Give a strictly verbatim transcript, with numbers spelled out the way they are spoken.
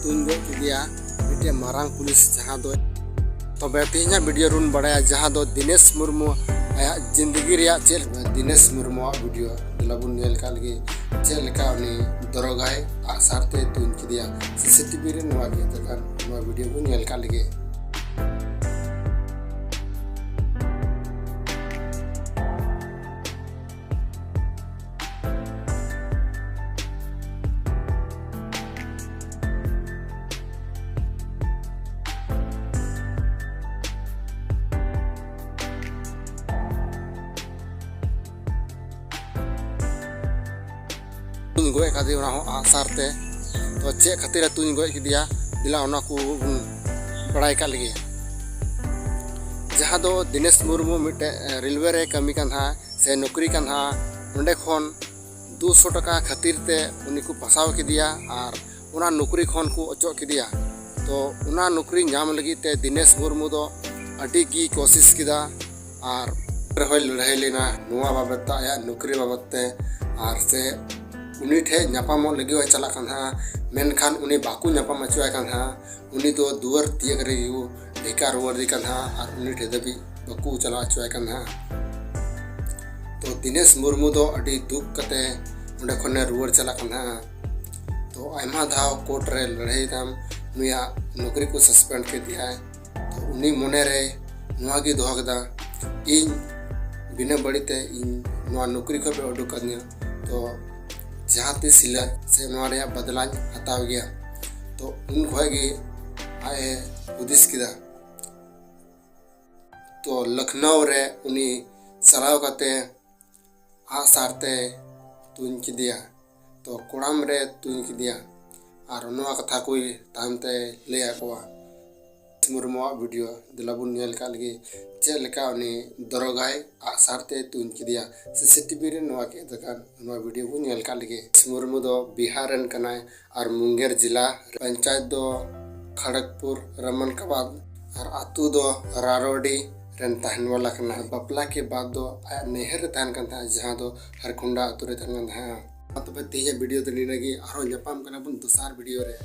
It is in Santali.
ᱛᱩᱧ ᱜᱚᱡ ᱠᱮᱫᱮᱭᱟ ᱢᱤᱫᱴᱮᱱ ᱢᱟᱨᱟᱝ ᱯᱩᱞᱤᱥ, ᱡᱟᱦᱟᱸ ᱫᱚ᱾ ᱛᱚᱵᱮ ᱛᱮᱦᱮᱧᱟᱜ ᱵᱷᱤᱰᱤᱭᱳ ᱨᱮᱵᱚᱱ ᱵᱟᱲᱟᱭᱟ ᱡᱟᱦᱟᱸ ᱫᱚ ᱫᱤᱱᱮᱥ ᱢᱩᱨᱢᱩ ᱟᱭᱟᱜ ᱡᱤᱱᱫᱮᱜᱤ ᱨᱮᱭᱟᱜ ᱪᱮᱫ᱾ ᱫᱤᱱᱮᱥ ᱢᱩᱨᱢᱩᱣᱟᱜ ᱵᱷᱤᱰᱤᱭᱳ ᱫᱮᱞᱟ ᱵᱚᱱ ᱧᱮᱞ ᱠᱟᱜ ᱞᱮᱜᱮ, ᱪᱮᱫ ᱞᱮᱠᱟ ᱩᱱᱤ ᱫᱚᱨᱚᱜᱟᱭ ᱟᱜᱼᱥᱟᱨ ᱛᱮ ᱛᱩᱧ ᱠᱮᱫᱮᱭᱟ᱾ ᱥᱤᱥᱤᱴᱤᱵᱷᱤ ᱨᱮ ᱱᱚᱣᱟ ᱜᱮ ᱛᱟᱦᱮᱸ ᱠᱟᱱ, ᱱᱚᱣᱟ ᱵᱷᱤᱰᱤᱭᱳ ᱵᱚᱱ ᱧᱮᱞ ᱠᱟᱜ ᱞᱮᱜᱮ᱾ ᱛᱩᱧ ᱜᱚᱡ ᱠᱟᱫᱮ, ᱚᱱᱟ ᱦᱚᱸ ᱟᱜᱼᱥᱟᱨ ᱛᱮ᱾ ᱛᱚ ᱪᱮᱫ ᱠᱷᱟᱹᱛᱤᱨᱮ ᱛᱩᱧ ᱜᱚᱡ ᱠᱮᱫᱮᱭᱟ, ᱫᱮᱞᱟ ᱚᱱᱟ ᱠᱚ ᱵᱚᱱ ᱵᱟᱲᱟᱭ ᱠᱟᱜ ᱞᱮᱜᱮ᱾ ᱡᱟᱦᱟᱸ ᱫᱚ ᱫᱤᱱᱮᱥ ᱢᱩᱨᱢᱩ ᱢᱤᱫᱴᱮᱡ ᱨᱮᱞᱣᱮ ᱨᱮ ᱠᱟᱹᱢᱤ ᱠᱟᱱ ᱛᱟᱦᱮᱸᱫ ᱥᱮ ᱱᱚᱠᱨᱤ ᱠᱟᱱ ᱛᱟᱦᱮᱸᱫ, ᱚᱸᱰᱮ ᱠᱷᱚᱱ ᱫᱩᱥᱚ ᱴᱟᱠᱟ ᱠᱷᱟᱹᱛᱤᱨ ᱛᱮ ᱩᱱᱤ ᱠᱚ ᱯᱷᱟᱥᱟᱣ ᱠᱮᱫᱮᱭᱟ ᱟᱨ ᱚᱱᱟ ᱱᱚᱠᱨᱤ ᱠᱷᱚᱱ ᱠᱚ ᱚᱪᱚᱜ ᱠᱮᱫᱮᱭᱟ᱾ ᱛᱚ ᱚᱱᱟ ᱱᱚᱠᱨᱤ ᱧᱟᱢ ᱞᱟᱹᱜᱤᱫ ᱛᱮ ᱫᱤᱱᱮᱥ ᱢᱩᱨᱢᱩ ᱫᱚ ᱟᱹᱰᱤ ᱜᱮ ᱠᱳᱥᱤᱥ ᱠᱮᱫᱟ ᱟᱨ ᱨᱮᱦᱚᱸᱭ ᱞᱟᱹᱲᱦᱟᱹᱭ ᱞᱮᱱᱟ ᱱᱚᱣᱟ ᱵᱟᱵᱚᱫ ᱛᱮ, ᱟᱭᱟᱜ ᱱᱚᱠᱨᱤ ᱵᱟᱵᱚᱫ ᱛᱮ᱾ ᱟᱨ ᱥᱮ ᱩᱱᱤ ᱴᱷᱮᱡ ᱧᱟᱯᱟᱢᱚᱜ ᱞᱟᱹᱜᱤᱫ ᱦᱚᱸᱭ ᱪᱟᱞᱟᱜ ᱠᱟᱱ ᱛᱟᱦᱮᱸᱫ, ᱢᱮᱱᱠᱷᱟᱱ ᱩᱱᱤ ᱵᱟᱠᱚ ᱧᱟᱯᱟᱢ ᱦᱚᱪᱚᱣᱟᱭ ᱠᱟᱱ ᱛᱟᱦᱮᱸᱫ᱾ ᱩᱱᱤ ᱫᱚ ᱫᱩᱣᱟᱹᱨ ᱛᱤᱭᱟᱹᱜ ᱨᱮᱜᱮ ᱠᱚ ᱵᱷᱮᱠᱟᱨ ᱨᱩᱣᱟᱹᱲ ᱫᱮ ᱠᱟᱱ ᱛᱟᱦᱮᱸᱫ ᱟᱨ ᱩᱱᱤ ᱴᱷᱮᱡ ᱫᱷᱟᱹᱵᱤᱡ ᱵᱟᱠᱚ ᱪᱟᱞᱟᱣ ᱦᱚᱪᱚᱣᱟᱭ ᱠᱟᱱ ᱛᱟᱦᱮᱸᱫ᱾ ᱛᱚ ᱫᱤᱱᱮᱥ ᱢᱩᱨᱢᱩ ᱫᱚ ᱟᱹᱰᱤ ᱫᱩᱠ ᱠᱟᱛᱮ ᱚᱸᱰᱮ ᱠᱷᱚᱱᱮ ᱨᱩᱣᱟᱹᱲ ᱪᱟᱞᱟᱜ ᱠᱟᱱ ᱛᱟᱦᱮᱸᱫ᱾ ᱛᱚ ᱟᱭᱢᱟ ᱫᱷᱟᱣ ᱠᱳᱨᱴ ᱨᱮ ᱞᱟᱹᱲᱦᱟᱹᱭ ᱛᱟᱭᱚᱢ ᱱᱩᱭᱟᱜ ᱱᱚᱠᱨᱤ ᱠᱚ ᱥᱟᱥᱯᱮᱱᱰ ᱠᱮᱫᱮᱭᱟᱭ᱾ ᱛᱚ ᱩᱱᱤ ᱢᱚᱱᱮ ᱨᱮ ᱱᱚᱣᱟ ᱜᱮ ᱫᱚᱦᱚ ᱠᱮᱫᱟ, ᱤᱧ ᱵᱤᱱᱟᱹ ᱵᱟᱹᱲᱤᱡ ᱛᱮ ᱤᱧ ᱱᱚᱣᱟ ᱱᱚᱠᱨᱤ ᱠᱷᱚᱱ ᱯᱮ ᱩᱰᱩᱠ ᱠᱟᱫᱤᱧᱟ, ᱛᱚ ᱡᱟᱦᱟᱸ ᱛᱤᱥ ᱦᱤᱞᱳᱜ ᱥᱮ ᱱᱚᱣᱟ ᱨᱮᱭᱟᱜ ᱵᱟᱫᱞᱟᱧ ᱦᱟᱛᱟᱣ ᱜᱮᱭᱟ᱾ ᱛᱚ ᱩᱱ ᱠᱷᱚᱱ ᱜᱮ ᱟᱡ ᱮ ᱦᱩᱫᱤᱥ ᱠᱮᱫᱟ᱾ ᱛᱚ ᱞᱚᱠᱷᱱᱚᱣ ᱨᱮ ᱩᱱᱤ ᱪᱟᱞᱟᱣ ᱠᱟᱛᱮ ᱟᱜᱼᱥᱟᱨ ᱛᱮ ᱛᱩᱧ ᱠᱮᱫᱮᱭᱟ᱾ ᱛᱚ ᱠᱚᱲᱟᱢ ᱨᱮ ᱛᱩᱧ ᱠᱮᱫᱮᱭᱟ ᱟᱨ ᱱᱚᱣᱟ ᱠᱟᱛᱷᱟ ᱠᱚᱭ ᱛᱟᱭᱚᱢ ᱛᱮ ᱞᱟᱹᱭ ᱟᱠᱚᱣᱟ᱾ ᱢᱩᱨᱢᱩᱣᱟᱜ ᱵᱷᱤᱰᱤᱭᱳ ᱫᱮᱞᱟ ᱵᱚᱱ ᱧᱮᱞ ᱠᱟᱜ ᱞᱮᱜᱮ, ᱪᱮᱫ ᱞᱮᱠᱟ ᱩᱱᱤ ᱫᱚᱨᱚᱜᱟᱭ ᱟᱜᱼᱥᱟᱨ ᱛᱮ ᱛᱩᱧ ᱠᱮᱫᱮᱭᱟ᱾ ᱥᱤᱥᱤᱴᱤᱵᱷᱤ ᱨᱮ ᱱᱚᱣᱟ ᱜᱮᱫ ᱟᱠᱟᱱ, ᱱᱚᱣᱟ ᱵᱷᱤᱰᱤᱭᱳ ᱵᱚᱱ ᱧᱮᱞ ᱠᱟᱜ ᱞᱮᱜᱮ᱾ ᱢᱩᱨᱢᱩ ᱫᱚ ᱵᱤᱦᱟᱨ ᱨᱮᱱ ᱠᱟᱱᱟᱭ ᱟᱨ ᱢᱩᱝᱜᱮᱨ ᱡᱮᱞᱟ ᱨᱮ᱾ ᱯᱚᱧᱪᱟᱭᱮᱛ ᱫᱚ ᱠᱷᱟᱲᱟᱜᱽᱯᱩᱨ ᱨᱟᱢᱟᱱᱠᱟᱵᱟᱫ ᱟᱨ ᱟᱛᱳ ᱫᱚ ᱨᱟᱨᱳᱰᱤ ᱨᱮᱱ ᱛᱟᱦᱮᱱ ᱵᱟᱞᱟ ᱠᱟᱱᱟᱭ᱾ ᱵᱟᱯᱞᱟ ᱠᱮ ᱵᱟᱫ ᱫᱚ ᱟᱭᱟᱜ ᱱᱟᱹᱭᱦᱟᱹᱨ ᱨᱮ ᱛᱟᱦᱮᱱ ᱠᱟᱱ ᱛᱟᱦᱮᱸᱫ, ᱡᱟᱦᱟᱸ ᱫᱚ ᱦᱟᱨᱠᱷᱩᱱᱰᱟ ᱟᱛᱳ ᱨᱮ ᱛᱟᱦᱮᱱ ᱠᱟᱱ ᱛᱟᱦᱮᱸᱫ᱾ ᱢᱟ ᱛᱚᱵᱮ ᱛᱮᱦᱮᱧᱟᱜ ᱵᱷᱤᱰᱤᱭᱳ ᱫᱚ ᱱᱤᱱᱟᱹᱜ ᱜᱮ, ᱟᱨᱦᱚᱸ ᱧᱟᱯᱟᱢ ᱠᱟᱱᱟ ᱵᱚᱱ ᱫᱚᱥᱟᱨ ᱵᱷᱤᱰᱤᱭᱳ ᱨᱮ᱾